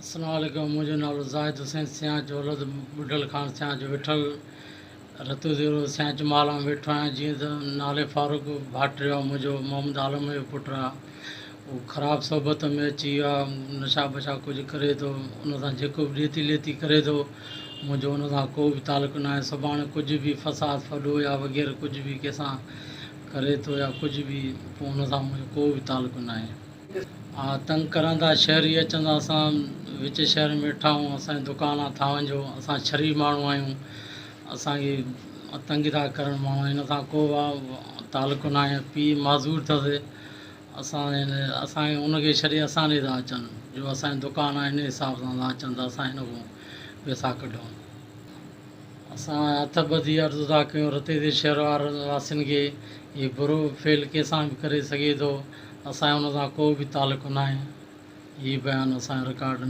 السلام عليڪم منهنجو نالو زاهد حسين سيانچ ولد ٻڍل خان سيانچ ويٺل رتوديرو سيانچ مال ۾ ويٺو آهيان جيئن ته نالي فاروق ڀاٽريو آهي منهنجو محمد عالم جو پٽ آهي هو خراب صحبت ۾ اچي ويو آهي نشا بشا ڪجهه ڪري ٿو ان سان جيڪو به ڏيتي ليتي ڪري ٿو منهنجو ان سان ڪو به تعلق ناهي سڀاڻي ڪجهه به فساد ڦڏو يا وغيره ڪجهه به ڪنهن سان ڪري ٿو يا ڪجهه به پوء ان سان منهنجو ڪو به تعلق ناهي. تنگ ڪرن ٿا شهري اچن ٿا اسان وچ شهر ۾ ويٺا آهيون اسان جو دڪان آهي ٿانون جو اسان شريف ماڻهو آهيون اسان کي تنگ ٿا ڪرن ماڻهو هن سان ڪو تعلق نه آهي پيء معذور اٿس اسان اسان کي ان کي ڇڏي اسان ڏي ٿا اچن جو اسان جو دڪان آهي ان حساب سان ٿا اچن ته اسان هن کان پئسا ڪڍون. اسان هٿ ٻڌي عرض ٿا ڪيون رتي جي شهر وارن واسين کي هي برو فعل ڪنهن سان به ڪري سگهي ٿو اسان جو ان سان ڪو به تعلق ناهي هي بيان اسان جو رڪارڊ ۾.